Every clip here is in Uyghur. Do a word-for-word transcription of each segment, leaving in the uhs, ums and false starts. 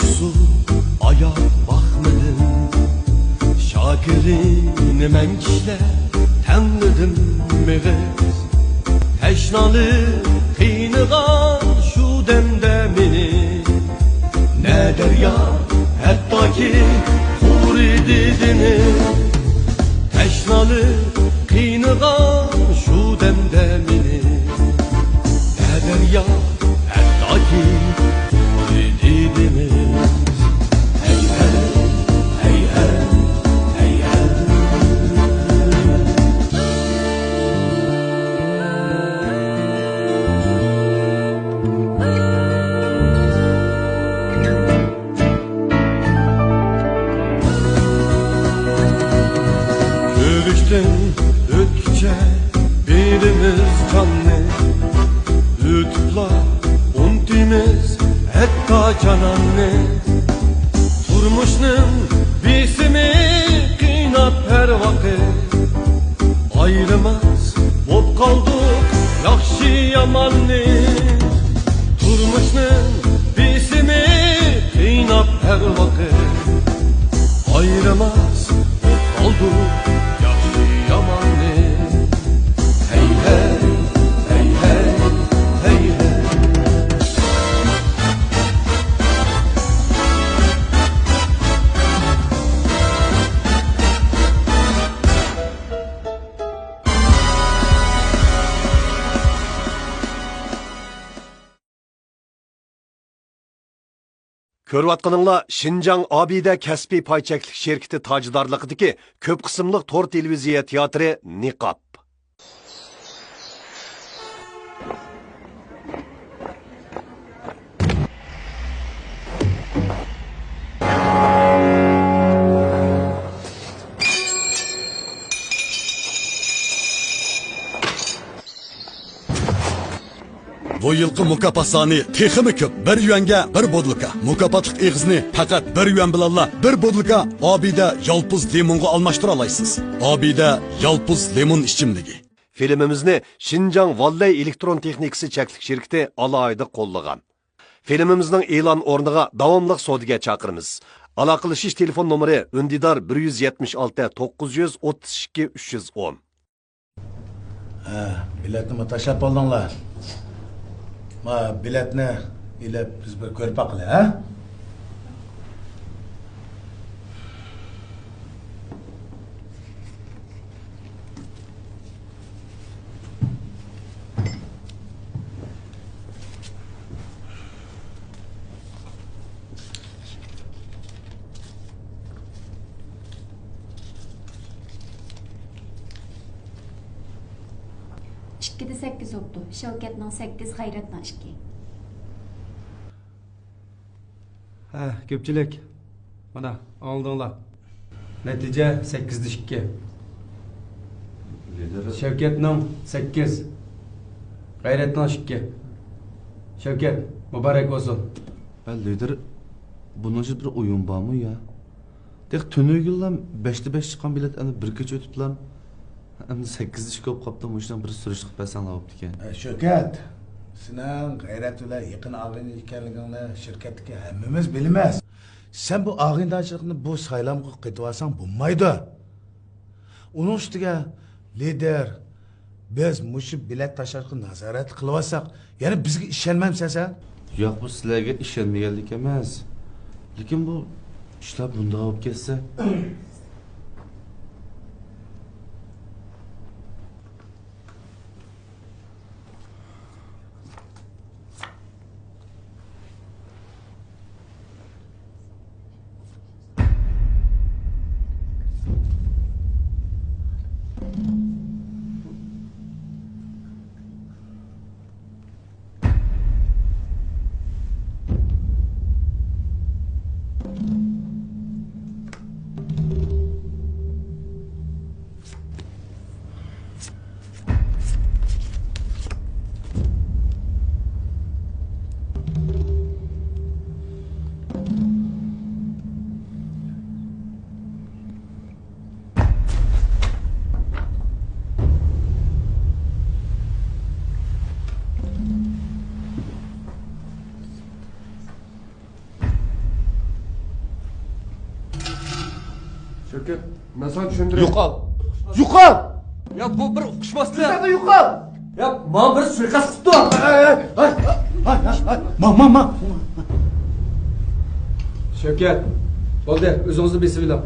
سۇ ئاياپ باقمىدىم، شاكىلىنى مەن كىشىلەر تەڭلىدىم مېغىز. تەشنالىق قىينىغان شۇ دەمدە مېنى، نە دەريا، ھەتتاكى قۇرۇدى دېڭىز. تەشنالىق قىينىغان شۇ دەمدە مېنى، نە دەريا، ھەتتاكى قۇرۇدى دېڭىز. ھەي، ھەي، ھەي، ھەي، ھەي، ھەي. كۆرۈشتىن ئۆتكۈچە بېرىمىز جاننى، ئۆتۈپلا ئۇنتۇيمىز ھەتتا جاناننى. تۇرمۇشنىڭ بېسىمى قىيناپ ھەر ۋاقىت، ئايرىماس بوپ قالدۇق ياخشى ياماننى. تۇرمۇشنىڭ بېسىمى قىيناپ ھەر ۋاقىت، ئايرىماس بوپ قالدۇق ياخشى ياماننى. ھەي ھەي، ھەي ھەي، ھەي ھەي. كۆرۈۋاتقىنىڭلار شىنجاڭ ئابىدە كەسپىي پاي چەكلىك شىركىتى تاجدارلىقىدىكى كۆپ قىسىملىق تور تېلېۋىزىيە تىياتىرى نىقاب. بۇ يىلقى مۇكاپات سانى تېخىمۇ كۆپ. بىر يۈەنگە بىر بوتۇلكا. مۇكاپاتلىق ئېغىزنى پەقەت بىر يۈەن بىلەنلا بىر بوتۇلكا ئابىدە يالپۇز لىمونغا ئالماشتۇرالايسىز. ئابىدە يالپۇز لىمون ئىچىملىكى. فىلىمىمىزنى شىنجاڭ ۋاللەي ئېلېكترون تېخنىكىسى چەكلىك شىركىتى ئالاھىدە قوللىغان. فىلىمىمىزنىڭ ئېلان ئورنىغا داۋاملىق سودىگەر چاقىرىمىز. ئالاقىلىشىش تېلېفون نومۇرى ئۈندىدار بىر يۈز يەتمىش ئالتە، توققۇز يۈز ئوتتۇز ئىككى، ئۈچ يۈز ئون. ھە، بېلەتنىمۇ تاشلاپ بولدۇڭلار. ما بېلەتنى ئېلىپ بىز بىر كۆرۈپ باقىلى، ھە؟ ئىككىدە سەككىز بوپتۇ. شەۋكەتنىڭ سەككىز، غەيرەتنىڭ ئىككى. ھە، كۆپچىلىك، مانا، ئاڭلىدىڭلار. نەتىجە سەككىزدە ئىككى. لىدىر. شەۋكەتنىڭ سەككىز، غەيرەتنىڭ ئىككى. شەۋكەت، مۇبارەك بولسۇن. ھە، لىدىر، بۇنىڭ ئىچىدە بىر ئويۇن بارمۇ يا؟ تېخى تۈنۈگۈنلا بەشتە بەش چىققان بېلەت ئەمدى بىر كېچە ئۆتۈپلا ئەمدى سەككىزدە ئىككى بولۇپ قاپتۇ، مۇشۇنىڭ بىر سۈرۈشتە قىلىپ بەرسەڭلار بوپتىكەن. ئە، شۆكەت، سېنىڭ غەيرەت بىلەن يېقىن ئاغىنە ئىكەنلىكىڭنى شىركەتتىكى ھەممىمىز بىلىمىز. سەن بۇ ئاغىنىدارچىلىقنى بۇ سايلامغا قېتىۋالساڭ بولمايدۇ. ئۇنىڭ ئۈستىگە لىدىر، بىز مۇشۇ بېلەت تاشلاشقا نازارەتلىك قىلىۋاتساق، يەنە بىزگە ئىشەنمەمسەن سەن؟ ياق، بۇ سىلەرگە ئىشەنمىگەنلىك ئەمەس. لېكىن بۇ ئىشلار بۇنداق بولۇپ كەتسە. مەن ساڭا چۈشەندۈرەي. يوقال! يوقال! يا، بۇ بىر ئۇقۇشماسلىق. سەن يوقال! يا، ماڭا بىر سۇيىقەست قىپتۇ. ھەي، ھەي، ھەي، ھەي، ھەي، ھەي. ما، ما، ما. شەۋكەت، بولدى، ئۆزىڭىزنى بېسىۋېلىڭ.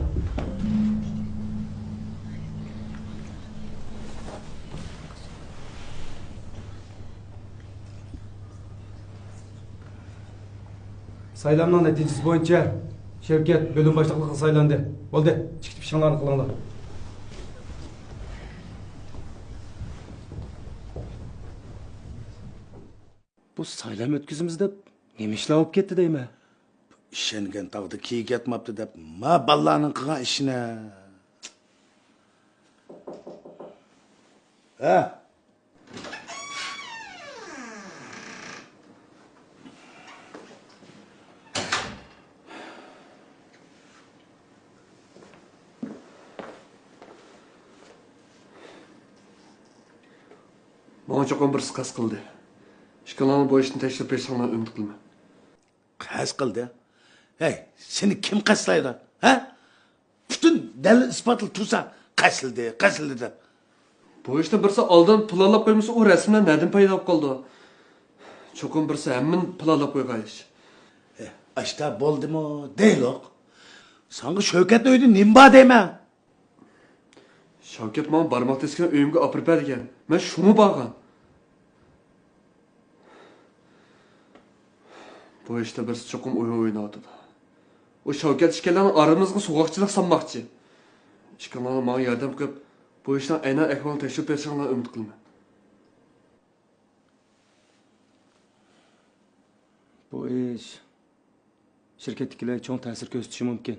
سايلامنىڭ نەتىجىسى بويىچە شەۋكەت بۆلۈم باشلىقلىقىغا سايلاندى. بولدى، چىقىپ ئىشىڭلارنى قىلىڭلار. بۇ سايلام ئۆتكۈزىمىز دەپ نېمە ئىشلار بولۇپ كەتتى دەيمەن. ئىشەنگەن تاغدا كىيىك ياتماپتۇ دەپ، ما بالىلارنىڭ قىلغان ئىشىنى. ھە؟ ماڭا چوقۇم بىرسى قەست قىلدى. ئىككىڭلارنىڭ بۇ ئىشنى تەكشۈرۈپ بېرىشىڭلارنى ئۈمىد قىلىمەن. قەست قىلدى؟ ھەي، سېنى كىم قەستلەيدۇ؟ ھە؟ پۈتۈن دەلىل ئىسپاتلا تۇرسا، قەستلىدى، قەستلىدى دەپ. بۇ ئىشنى بىرسى ئالدىن پىلانلاپ قويمىسا، ئۇ رەسىملەر نەدىن پەيدا بولۇپ قالىدۇ؟ چوقۇم بىرسى ھەممىنى پىلانلاپ قويغان ئىش. ئاشتا بولدىمۇ دەيلۇق. ساڭا شەۋكەتنىڭ ئۆيىدە نېمە بار دەيمەن؟ شەۋكەت ماڭا بارماق دېسىكەن ئۆيۈمگە ئاپىرىپ بەر دېگەن. مەن شۇڭا بارغان. بۇ ئىشتا بىرسى چوقۇم ئويۇن ئويناۋاتىدۇ. ئۇ شەۋكەت ئىككىيلەننى ئارىمىزغا سوغۇقچىلىق سالماقچى. ئىككىڭلار ماڭا ياردەم قىلىپ، بۇ ئىشنىڭ ئەينەن ئەھۋالىنى تەكشۈرۈپ بېرىشىڭلارنى ئۈمىد قىلىمەن. بۇ ئىش شىركەتتىكىلەرگە چوڭ تەسىر كۆرسىتىشى مۇمكىن.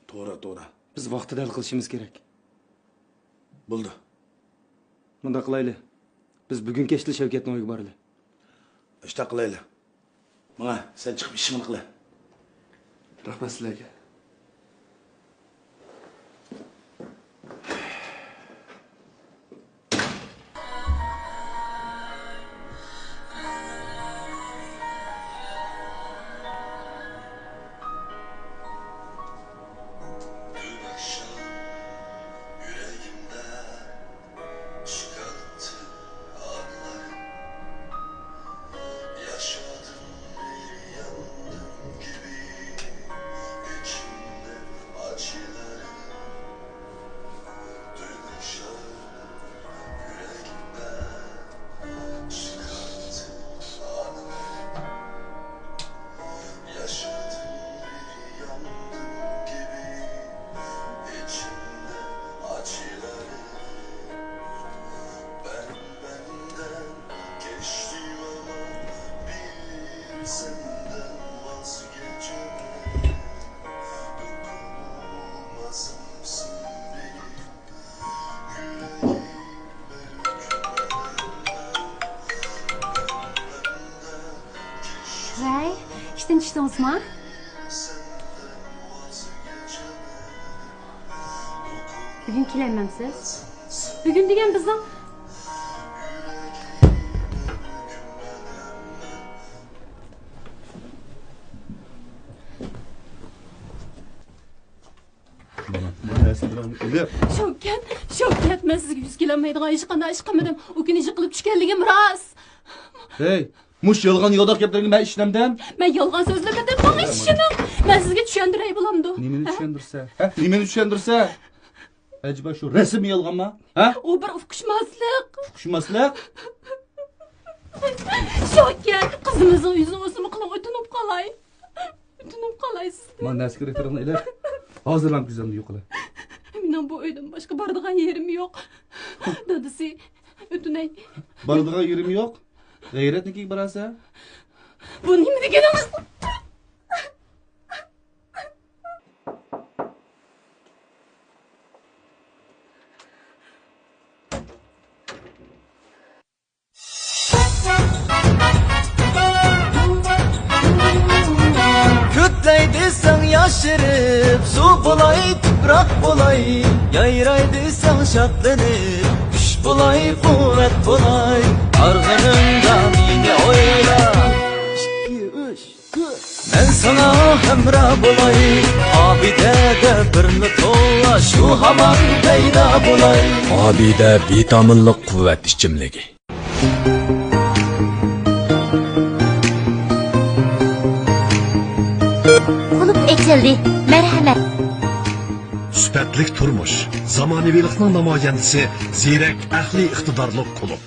توغرا، توغرا. بىز ۋاقتىدا ھەل قىلىشىمىز كېرەك. بولدى. مۇنداق قىلايلى. بىز بۈگۈن كەچلا شەۋكەتنىڭ ئۆيىگە بارايلى. ئاشۇنداق قىلايلى. ماڭە، سەن چىقىپ ئىشىڭنى قىلە. رەھمەت سىلەرگە. ۋەي، ئىشتىن چۈشتىڭىزما؟ بۈگۈن كېلەلمەمسىز؟ بۈگۈن دېگەن بىزنىڭ. شەۋكەت، شەۋكەت، مەن سىزگە يۈز كېلەلمەيدىغان ھېچقانداق ئىش قىلمىدىم. ئۇ كۈنى يىقىلىپ چۈشكەنلىكىم راست. ھەي، مۇشۇ يالغان يوداق گەپلىرىڭگە مەن ئىشىنەمدىم؟ مەن يالغان سۆزلىمىدىم، ماڭا ئىشىنىڭ. مەن سىزگە چۈشەندۈرەي بولامدۇ؟ نېمىنى چۈشەندۈرسە؟ ھە؟ نېمىنى چۈشەندۈرسە؟ ئەجەبا شۇ رەسىم يالغانما؟ ھە؟ ئۇ بىر ئۇقۇشماسلىق. ئۇقۇشماسلىق؟ شەۋكەت، قىزىمىزنىڭ يۈزىنى ئۇرسىمۇ قىلىڭ، ئۆتۈنۈپ قالاي. ئۆتۈنۈپ قالاي سىزدىن. مانا نەرسە كېرەكلىرىڭنى ئېلىپ، ھازىرلا كۆزۈمدىن يوقىلە. مېنىڭ بۇ ئۆيدىن باشقا بارىدىغان يېرىم يوق. دادىسى، ئۆتۈنەي. بارىدىغان يېرىم يوق؟ غەيرەتنىڭكىگە بارارسەن. بۇ نېمە دېگىنىڭىز؟ كۆكلەي دېسەڭ ياشىرىپ، سۇ بولاي، تۇپراق بولاي، يايراي دېسەڭ شادلىنىپ، كۈچ بولاي، قۇۋۋەت بولاي، ئارغىنىڭدا مېنى ئويلا. ئىككى، ئۈچ. مەن ساڭا ھەمراھ بولاي، ئاھ ئابىدەدە بىرنى تولا، شۇ ھامان پەيدا بولاي. ئابىدە ۋىتامىنلىق قۇۋۋەت ئىچىملىكى. قۇلۇپ ئېچىلدى. مەرھەمەت. سۈپەتلىك تۇرمۇش، زامانىۋىلىقنىڭ نامايەندىسى، زېرەك، ئەقلىي، ئىقتىدارلىق قۇلۇپ.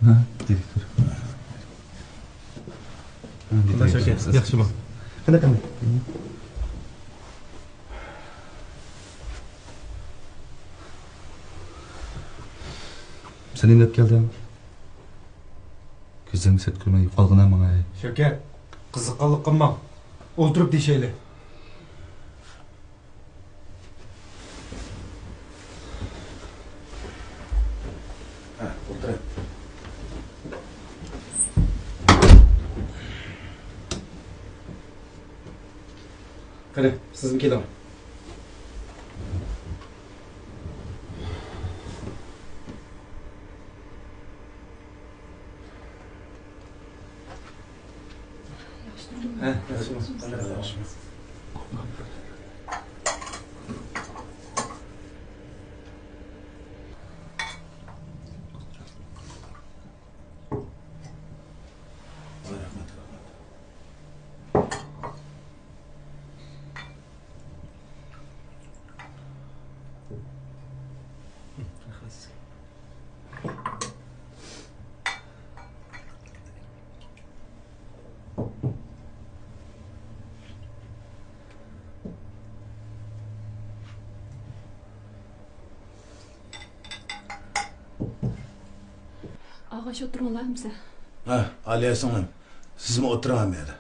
ھە، دىرېكتور. ھە، دىرېكتور. ياخشىمۇ؟ قېنى، قېنى. سەن نېمە دەپ كەلدىڭ؟ كۆزۈڭگە سەت كۆرمەي يوقالغىنا ماڭاي. شەۋكەت، قىزىققانلىق قىلماڭ. ئولتۇرۇپ دېيىشەيلى. ھە، ئولتۇرۇڭ. قېنى، سىزمۇ كېلىڭ. ھە، ياخشى. ئاغا، شۇ ئولتۇرۇڭلار ئەمىسە. ھە، ئالىيە سىڭلىم، سىزمۇ ئولتۇرۇڭ ھەم يەردە.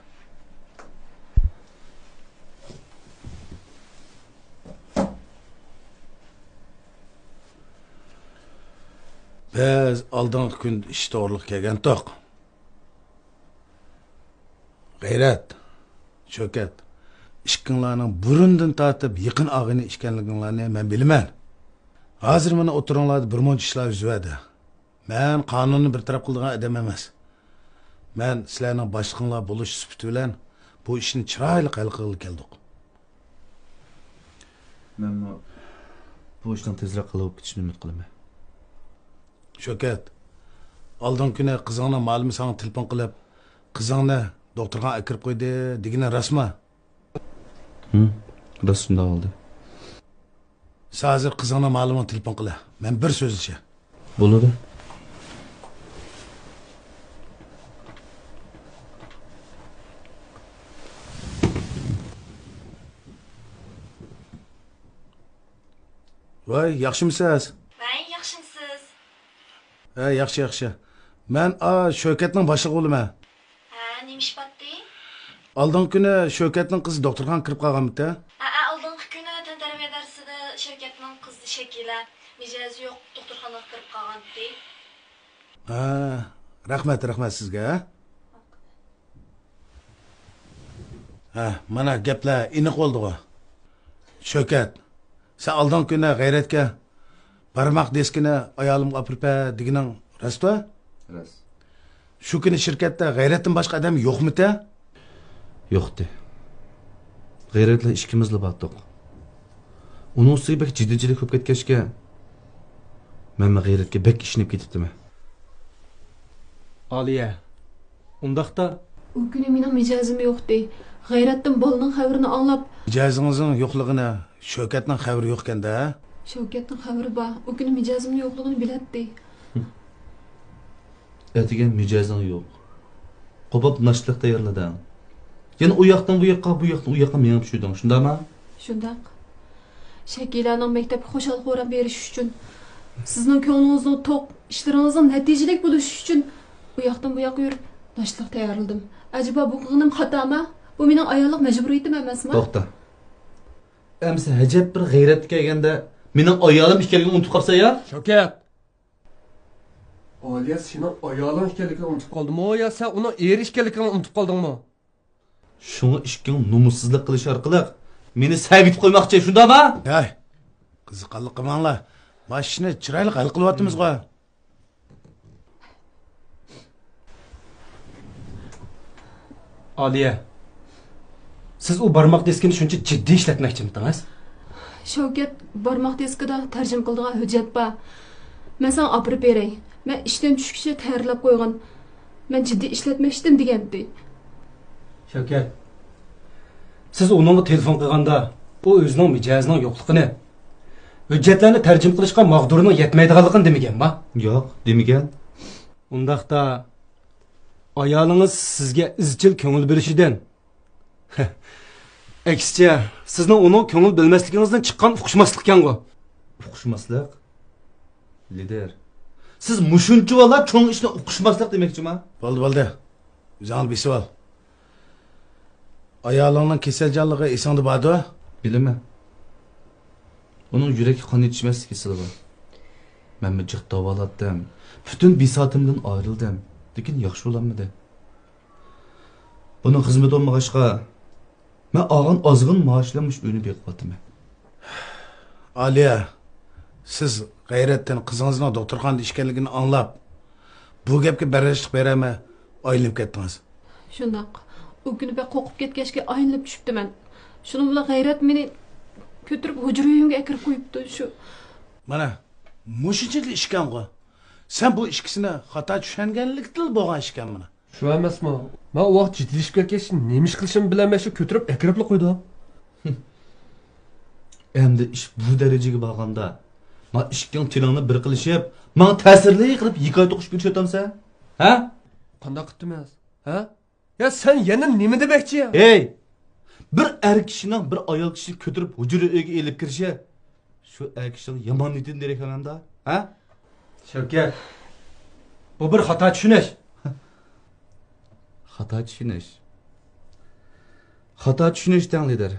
بىز ئالدىنقى كۈندە ئىش توغرىلىق كەلگەنتۇق. غەيرەت، شۆكەت، ئىككىڭلارنىڭ بۇرۇندىن تارتىپ يېقىن ئاغىنە ئىكەنلىكىڭلارنى مەن بىلىمەن. ھازىر مانا ئوتتۇرىڭلاردا بىر مۇنچە ئىشلار يۈز بەردى. مەن قانۇننى بىر تەرەپ قىلىدىغان ئادەم ئەمەس. مەن سىلەرنىڭ باشلىقىڭلار بولۇش سۈپىتى بىلەن بۇ ئىشنى چىرايلىق ھەل قىلغىلى كەلدۇق. مەنمۇ بۇ ئىشنىڭ تېزرەك ھەل بولۇپ كېتىشىنى ئۈمىد قىلىمەن. شۆكەت، ئالدىنقى كۈنى قىزىڭنىڭ مالىمى ساڭا تېلېفون قىلىپ، قىزىڭنى دوختۇرخانىغا ئەكىرىپ قويدى دېگىنى راستمۇ؟ ھىم، راست، شۇنداق بولدى. سەن ھازىر قىزىڭنىڭ مالىمىغا تېلېفون قىلە. مەن بىر سۆزلىشە. بولىدۇ. ۋاي، ياخشىمۇسىز؟ ۋاي، ياخشىمۇسىز؟ ھە، ياخشى، ياخشى. مەن، ئا، شۆكەتنىڭ باشلىقى بولىمەن. ھە، نېمە ئىش باتتى؟ ئالدىنقى كۈنى شۆكەتنىڭ قىزى دوختۇرخانىغا كىرىپ قالغانمىتى؟ ھە، ھە، ئالدىنقى كۈنى تەنتەربىيە دەرسىدە شۆكەتنىڭ قىزى شەكىلە، مىجەزى يوق، دوختۇرخانىغا كىرىپ قالغانتى. ھە، رەھمەت، رەھمەت سىزگە. ھە، مانا گەپلەر ئېنىق بولدىغۇ. شۆكەت، سەن ئالدىنقى كۈنى غەيرەتكە بارماق دىسكىنى ئايالىمغا ئاپىرىپ بەر دېگىنىڭ راستمۇ؟ راست. شۇ كۈنى شىركەتتە غەيرەتتىن باشقا ئادەم يوقمىتى؟ يوقتى. غەيرەت بىلەن ئىككىمىزلا بارتۇق. ئۇنىڭ ئۈستىگە بەك جىددىيچىلىك بولۇپ كەتكەچكە، مەنمۇ غەيرەتكە بەك ئىشىنىپ كېتىپتىمەن. ئالىيە، ئۇنداقتا. ئۇ كۈنى مېنىڭ مىجەزىم يوقتى. غەيرەتتىن بالىنىڭ خەۋىرىنى ئاڭلاپ. مىجەزىڭىزنىڭ يوقلۇقىنى شۆكەتنىڭ خەۋىرى يوقكەن-دە؟ شۆكەتنىڭ خەۋىرى بار. ئۇ كۈنى مىجەزىمنىڭ يوقلۇقىنى بىلەتتى. ئەتىگەن مىجەزىڭ يوق. قوپۇپ ناشتىلىق تەييارلىدىڭ. يەنە ئۇ ياقتىن بۇ ياققا، بۇ ياقتىن ئۇ ياققا مېڭىپ يۈردۈڭ، شۇنداقمۇ؟ شۇنداق. شەكىلەنىڭ مەكتەپكە خۇشال-خۇرام بېرىشى ئۈچۈن، سىزنىڭ كۆڭلىڭىزنىڭ توق، ئىشلىرىڭىزنىڭ نەتىجىلىك بولۇشى ئۈچۈن ئۇ ياقتىن بۇ ياققا يۈرۈپ ناشتىلىق تەييارلىدىم. ئەجەبا بۇ قىلغىنىم خاتامۇ؟ بۇ مېنىڭ ئاياللىق مەجبۇرىيىتىم ئەمەسمۇ؟ توختا. ئەمىسە ئەجەب بىر غەيرەتكە كەلگەندە مېنىڭ ئايالىم ئىكەنلىكىڭنى ئۇنتۇپ قاپسەن يا؟ شۆكەت! ئالىيە سېنىڭ ئايالىڭ ئىكەنلىكىنى ئۇنتۇپ قالدىمۇ يا سەن ئۇنىڭ ئېرى ئىكەنلىكىڭنى ئۇنتۇپ قالدىڭمۇ؟ شۇڭا ئىككىڭ نومۇسسىزلىق قىلىش ئارقىلىق مېنى سەگىتىپ قويماقچى، شۇنداقمۇ؟ ھەي، قىزىقارلىق قىلماڭلار. مانا ئىشنى چىرايلىق ھەل قىلىۋاتىمىزغۇ. ئالىيە، سىز ئۇ بارماق دىسكىنى شۇنچە جىددىي ئىشلەتمەكچىمىدىڭىز؟ شەۋكەت، بارماق دىسكىدا تەرجىمە قىلىدىغان ھۆججەت بار. مەن ساڭا ئاپىرىپ بېرەي. مەن ئىشتىن چۈشكىچە تەييارلاپ قويغان. مەن جىددىي ئىشلەتمەكچىدىم دېگەنتى. شەۋكەت، سىز ئۇنىڭغا تېلېفون قىلغاندا، ئۇ ئۆزىنىڭ مىجەزىنىڭ يوقلۇقىنى، ھۆججەتلەرنى تەرجىمە قىلىشقا ماغدۇرىنىڭ يەتمەيدىغانلىقىنى دېمىگەنما؟ ياق، دېمىگەن. ئۇنداقتا، ئايالىڭىز سىزگە ئىزچىل كۆڭۈل بۆلۈشىدىن، ئەكسىچە، سىزنىڭ ئۇنىڭ كۆڭۈل بۆلمەسلىكىڭىزدىن چىققان ئۇقۇشماسلىقكەنغۇ؟ ئۇقۇشماسلىق؟ لىدىر. سىز مۇشۇنچىۋالا چوڭ ئىشنى ئۇقۇشماسلىق دېمەكچىما؟ بولدى، بولدى. ئۆزۈڭنى بېسىۋال. ئايالىڭنىڭ كېسەلچانلىقى ئېسىڭدە باردۇ؟ بىلىمەن. ئۇنىڭ يۈرەككە قان يېتىشمەسلىك كېسىلى بار. مەنمۇ جىق داۋالاتتىم. پۈتۈن بىساتىمدىن ئايرىلدىم. لېكىن ياخشى بولالمىدى. بۇنىڭ خىزمىتى بولمىغاچقا، مەن ئالغان ئازغىنە مائاش بىلەن مۇشۇ ئۆينى بېقىۋاتىمەن. ئالىيە، سىز غەيرەتتىن قىزىڭىزنىڭ دوختۇرخانىدا ئىكەنلىكىنى ئاڭلاپ، بۇ گەپكە بەرداشلىق بېرەلمەي ئايلىنىپ كەتتىڭىز. شۇنداق. ئۇ كۈنى بەك قورقۇپ كەتكەچكە ئايلىنىپ چۈشۈپتىمەن. شۇنىڭ بىلەن غەيرەت مېنى كۆتۈرۈپ ھۇجرا ئۆيۈمگە ئەكىرىپ قويۇپتۇ شۇ. مانا، مۇشۇنچىلىك ئىشكەنغۇ. سەن بۇ ئىككىسىنى خاتا چۈشەنگەنلىكتىنلا بولغان ئىشكەن مانا. شۇ ئەمەسمۇ؟ مەن ئۇ ۋاقىت جىددىيلىشىپ كەتكەچ، نېمە ئىش قىلىشىمنى بىلەلمەي شۇ كۆتۈرۈپ ئەكىرىپلا قويدۇم. ئەمدى ئىش بۇ دەرىجىگە بارغاندا، ما ئىككىڭ تىلىڭنى بىر قىلىشىپ، ماڭا تەسىرلىك قىلىپ ھېكايە توقۇشۇپ يۈرۈشۈۋاتامسەن؟ ھە؟ قانداق قىپتىمەن؟ ھە؟ يا سەن يەنە نېمە دېمەكچى؟ ھەي! بىر ئەر كىشىنىڭ بىر ئايال كىشىنى كۆتۈرۈپ ھۇجرا ئۆيگە ئېلىپ كىرىشى، شۇ ئەر كىشىنىڭ يامان نىيىتىدىن دېرەكلەنگەندە، ھە؟ شەۋكەت، بۇ بىر خاتا چۈشىنىش. خاتا چۈشىنىش. خاتا چۈشىنىش دەڭ، لىدىر.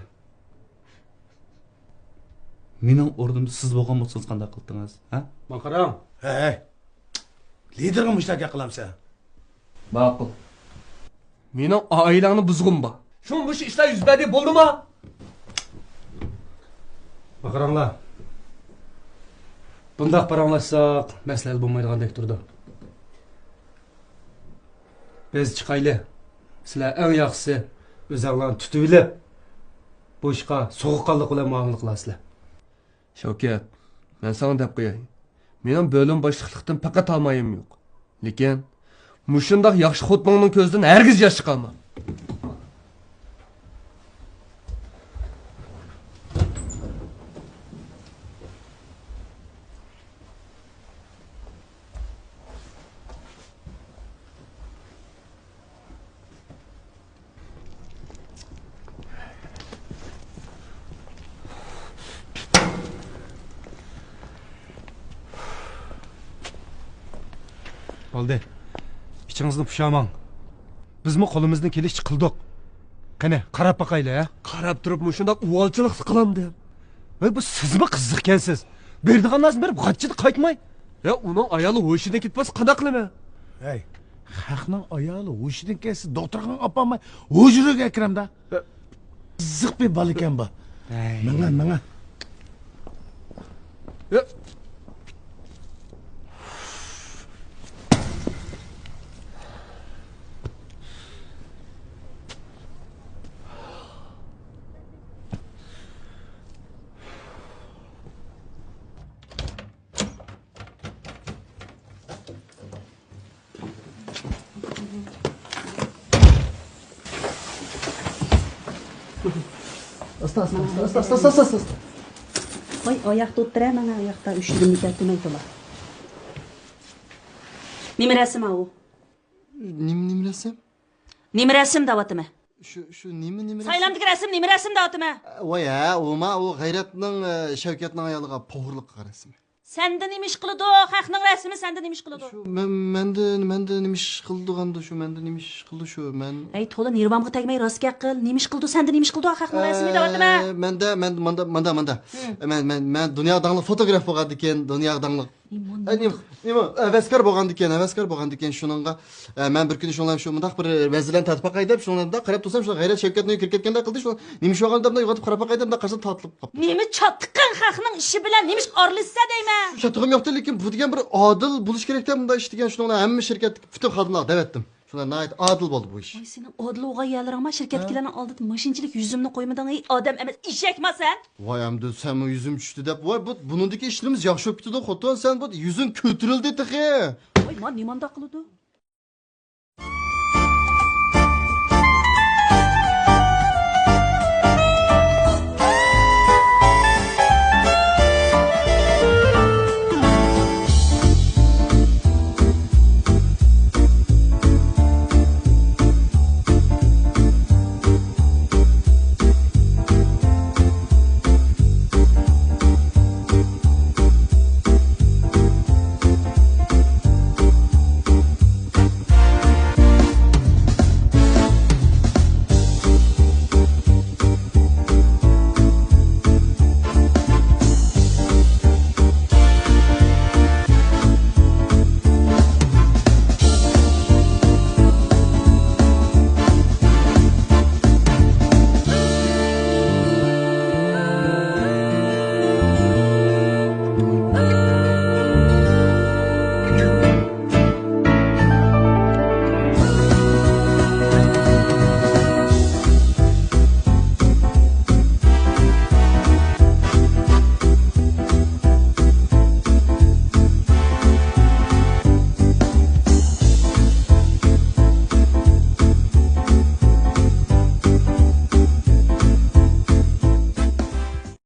مېنىڭ ئورنۇمدا سىز بولغان بولسىڭىز قانداق قىلدىڭىز، ھە؟ ماڭا قاراڭ. ھەي، ھەي. لىدىرغا مۇشۇنداق گەپ قىلامسەن؟ ماقۇل. مېنىڭ ئائىلەڭنى بۇزغۇم بار. شۇڭا مۇشۇ ئىشلار يۈز بەردى، بولدىما؟ ماڭا قاراڭلار. بۇنداق پاراڭلاشساق، مەسىلە ھەل بولمايدىغاندەك تۇرىدۇ. بىز چىقايلى. سىلەر ئەڭ ياخشىسى ئۆزەڭلارنى تۇتۇۋېلىپ، بۇ ئىشقا سوغۇققانلىق بىلەن مۇئامىلە قىلارسىلەر. شەۋكەت، مەن ساڭا دەپ قوياي. مېنىڭ بۆلۈم باشلىقلىقتىن پەقەت تامايىم يوق. لېكىن، مۇشۇنداق ياخشى خوتۇنۇڭنىڭ كۆزىدىن ھەرگىز ياش چىقارما. بولدى. ئىچىڭىزنى پۇشاماڭ. بىزمۇ قولىمىزدىن كېلىشىچە قىلدۇق. قېنى، قاراپ باقايلى، ھە؟ قاراپ تۇرۇپ مۇشۇنداق ئۇۋالچىلىق قىلامدىم. ۋاي، بۇ سىزمۇ قىزىقكەنسىز. بېرىدىغان نەرسىنى بېرىپ، غاچچىدە قايتماي. يا، ئۇنىڭ ئايالى ھوشىدىن كېتىپ قالسا قانداق قىلىمەن؟ ھەي، خەقنىڭ ئايالى ھوشىدىن كەتسە، دوختۇرخانىغا ئاپارماي، ھۇجرىگە ئەكىرەمدە. ھە. قىزىق بىر بالىكەن بۇ. ھەي. ماڭا، ماڭا. يا. ئاستا، ئاستا، ئاستا. ۋاي، ئاياقتا ئولتۇر ھە، مانا ئاياقتا ئۈچ يېرىملىك ئەتىمەي تولا. نېمە رەسىم ئاۋۇ؟ نېمە، نېمە رەسىم؟ نېمە رەسىم دەۋاتىمەن؟ شۇ، شۇ نېمە، نېمە رەسىم؟ سايلامدىكى رەسىم نېمە رەسىم دەۋاتىمەن؟ ۋاي ھە، ئۇما، ئۇ غەيرەتنىڭ، ئە، شەۋكەتنىڭ ئايالىغا پوغۇرلۇق قىلغان رەسىمى. سەندە نېمە ئىش قىلىدۇ؟ خەقنىڭ رەسىمى سەندە نېمە ئىش قىلىدۇ؟ شۇ مەن، مەندە، مەندە نېمە ئىش قىلىدىغاندۇ شۇ، مەندە نېمە ئىش قىلىدۇ شۇ، مەن. ھەي، تولا نېرۋامغا تەگمەي راست گەپ قىل. نېمە ئىش قىلىدۇ؟ سەندە نېمە ئىش قىلىدۇ خەقنىڭ رەسىمى دەۋاتىمەن. ئە، مەندە، مەن، ماندا، ماندا، ماندا. ھىم. مەن، مەن، مەن دۇنياغا داڭلىق فوتوگراف بولغاندىكىن، دۇنياغا داڭلىق. ئە، نېمە، نېمە، ھەۋەسكار بولغاندىكىن، ھەۋەسكار بولغاندىكىن شۇنىڭغا، ئە، مەن بىر كۈنى شۇنىڭ بىلەن شۇ مۇنداق بىر مەنزىلەرنى تارتىپ باقاي دەپ، شۇنىڭ بىلەن قاراپ تۇرسام، شۇ غەيرەت شەۋكەتنىڭ ئۆيىگە كىرىپ كەتكەندەك قىلدى، شۇ نېمە ئىش بولغان دەپ ئويغىنىپ قاراپ باقاي دەپ، مۇنداق قارىسام تارتىلىپ قاپتۇ. نېمە چاتىقىڭ خەقنىڭ ئىشى بىلەن نېمە ئىش ئارىلىشىسەن دەيمەن. شۇ چاتىقىم يوقتى، لېكىن بۇ دېگەن بىر ئادىل بولۇش كېرەك دە، مۇنداق ئىش دېگەن، شۇنىڭ بىلەن ھەممە شىركەتتىكى پۈتۈن خادىملارغا دەۋەتتىم. شۇلار ناھايىتى ئادىل بولدى بۇ ئىش. ۋاي، سېنىڭ ئادىل بولغان يەرلىرىڭ بار، شىركەتتىكىلەرنىڭ ئالدىدا ماشىنىچىلىك يۈزۈمنى قويمىدىڭ، ئەي ئادەم ئەمەس، ئېشەكما سەن؟ ۋاي ئەمدى سەنمۇ يۈزۈم چۈشتى دەپ، ۋاي بۇ بۇنىڭدىكى ئىشلىرىمىز ياخشى بولۇپ كېتىدۇ خوتۇن، سەن بۇ يۈزۈڭ كۆتۈرۈلدى تېخى. ۋاي، ما نېمانداق قىلىدۇ؟